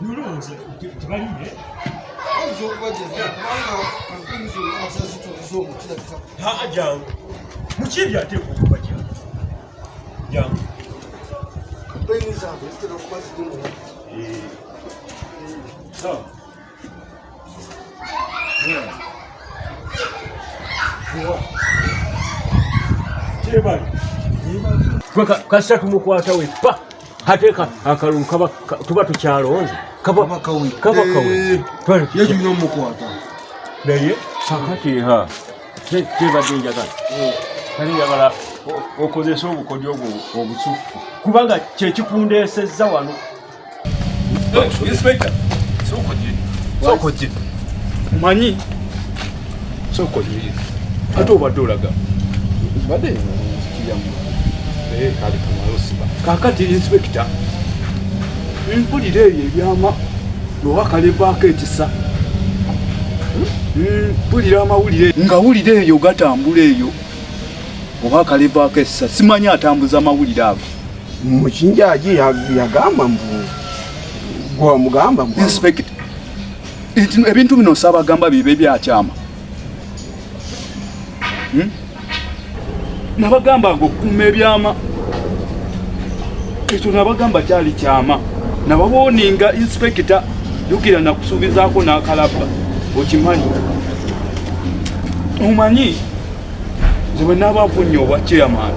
Nolowooza tebalinde. Oyinza okubajjaza kubanga kampeyini zonna abasazituuliza omwo kirabika. Aa, jangu Mukiibi, ateekwa okuba jangu jangu. Kampeyini zaabwe zitera okuba zirimu. Sawa. Kyebali kasita tumukwata weppa, ate akalulu kaba tuba tukyalonze kaba Kaba kawedde. Kaba kawedde. Ye tulina omukwata. Naye kakati ha kyebadde njagala, kali njagala okozese obukodyo obwo obusufu, kubanga kyekikundeesezza wano. Inspector, sooka ojje. Sooka ojje. Omanyi, sooka ojje. Ate obadde olaga. Mbadde nzikiryamu. Kale kamala osiba. Kaakati inspector, mpulira eyo ebyama lwoba kalevaako ekisa. Mpulira amawulire nga wulira eyo gatambula eyo oba kalevaako ekisa, simanyi atambuza amawulire ago. Mukinjaji yagamba mbu gwamugamba mbu Inspector, ebintu bino saabagamba bibe byakyama. Hmm? Nabagamba nga okukuuma ebyama, ekyo nabagamba kyali kyama, nababooninga. Inspector, jukira nakusuubizaako n'akalabba, okimanyi. Omanyi nze bwe naaba nfunye obwa chairman,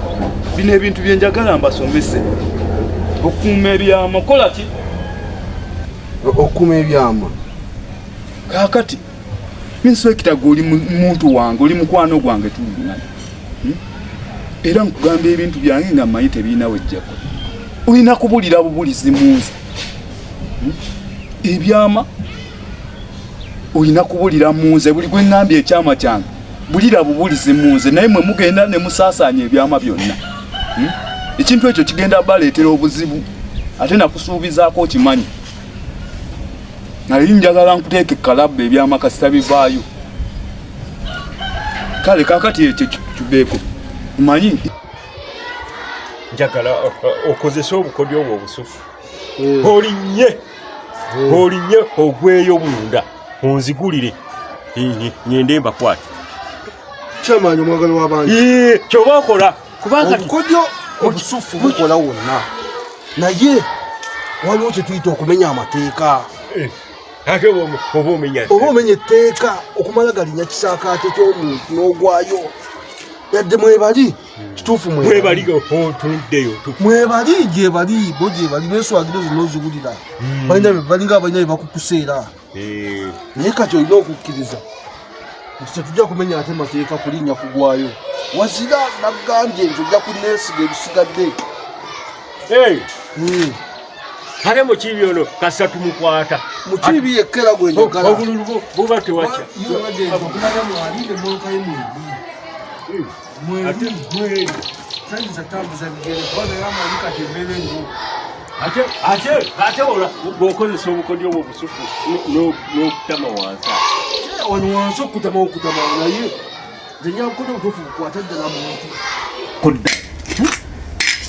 bino ebintu bye njagala mbasomese, okukuuma ebyama. Kola ki? Okukuuma ebyama. Kaakati inspector, gwe oli muntu wange, oli mukwano gwange, tulingana. Era nkugamba ebintu byange nga mmanyi tebirina wejjako, olina kubulira bubulizi mu nze. Ebyama olina kubulira mu nze. Buli gwe ŋŋambye ekyama kyange, bulira bubulizi mu nze. Naye mwe mugenda ne musaasaanya ebyama byonna. Ekintu ekyo kigenda baleetera obuzibu. Ate nakusuubizaako, okimanyi, naye njagala nkuteeka ekalabba ebyama kasita bivaayo. Kale kakati ekyo kibeeko, omanyi. Njagala okozese obukodyo obwo obusufu, olinnye olinnye ogweyo munda onzigulire, ngende mbakwate. Kyamaanyi omwagalo w'abantu. Kyoba okola kubanga Obukodyo obusufu bukola wonna, naye waliwo kye tuyita okumenya amateeka. Ate oba omenya Oba omenya etteeka okumala galinya kisaakaate ky'omuntu n'ogwayo, yadde mwebali kituufu. Mwebali otunuddeyo. Mwebali, gyebali bo, gyebali neswagiro zonna oziwulira. Balinga abalina bye bakukuseera, naye kati olina okukkiriza nti tetujja kumenya ate mateeka kulinnya kugwayo. Wazira nagambye nti ojja kuneesiga ebisigadde. Ate Mukiibi ono kasita tumukwata. Mukiibi yekkera gwe njagala. Obululu buba tewakya. Okumanya mwalinde emmotoka ye mweri. Ate mweri. Tayinza tambuza bigere kuba naye amanyi kati embeera eriwo. Ate ola bw'okozesa obukodyo obwo obusufu n'okutama wansi awo. Wano wansi okutama okutama, naye nze nja kukola obutuufu bukwata ddala muntu. Kudda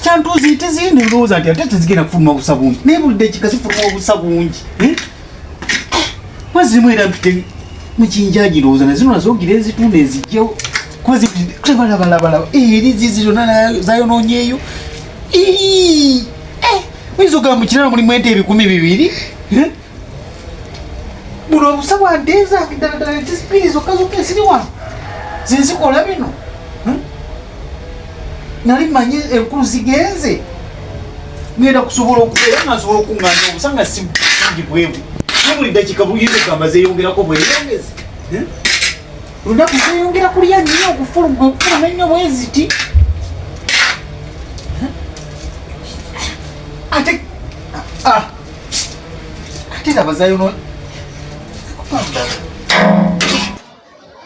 kyantuuzi teziyina, ndowooza nti ate tezigenda kufuluma busa bungi, naye buli ddakiika zifuluma obusa bungi. Mazimu era mpite mukinjaji, ndowooza nazino nazogira ezitunda ezijjawo kuba zibalabalaba eri zizi zonna zayonoonyeeyo. Oyinza ogamba mu kiralo mulimu ente 2000. Buno obusa bwa nte zange ddala ddala, ente bbiri zokka zokka eziri wano zenzikola bino. Nali manyi enkulu zigenze, ngenda kusobola okubeera nga nsobola okuŋŋaanya obusa nga si bungi bwebu, naye buli dakiika buyinza okugamba zeeyongerako bweyongezi. Lunaku zeeyongera kulya nnyo, okufuluma ennyo bweziti. Ate ah, ate laba zayono.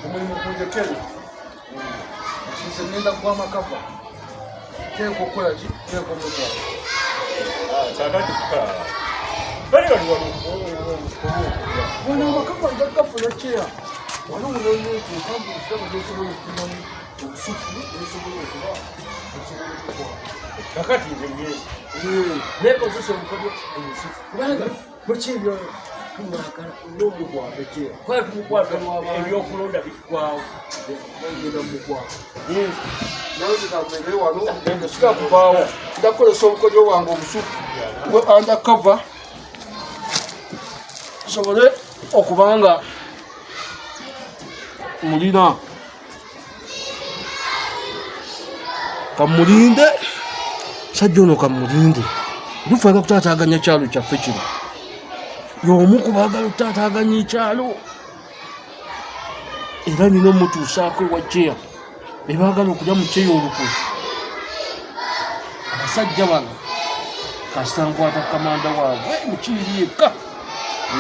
Omulimu gundekere nze, ngenda kuba amakava, teeka okukola ki, teeka omukwata. Kakati bali bali wano. Wano amakava nja kugafuna kyeya wano wononyetuukambuusaba gyesobola okufunamu obusufu nesobola okuba osobola okukwata. Kakati nze ngenze nekozesa obukodyo obusufu kubanga Mukiibi oyo tumwagala n'omukwata kye kwala tumukwata ebyokulonda biggwawo. Ngenda mukwata. Nange kambeere wano ngende sira kuvaawo. Nja kukozesa obukodyo bwange obusufu bwe undercover nsobole okuba nga mulina. Kamulinde sajja ono, kamulinde lufaga kutaataaganya kyalo kyaffe kino. Y'omu ku baagala okutaataaganya ekyalo, era nina omutuusaako ewa kyeya bebaagala okulya mu kyeya olukwe. Abasajja bano kasita nkwata kamanda waabwe mukiiri yekka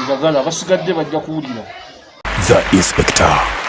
njagala, abasigadde bajja kuwulira. The Inspector.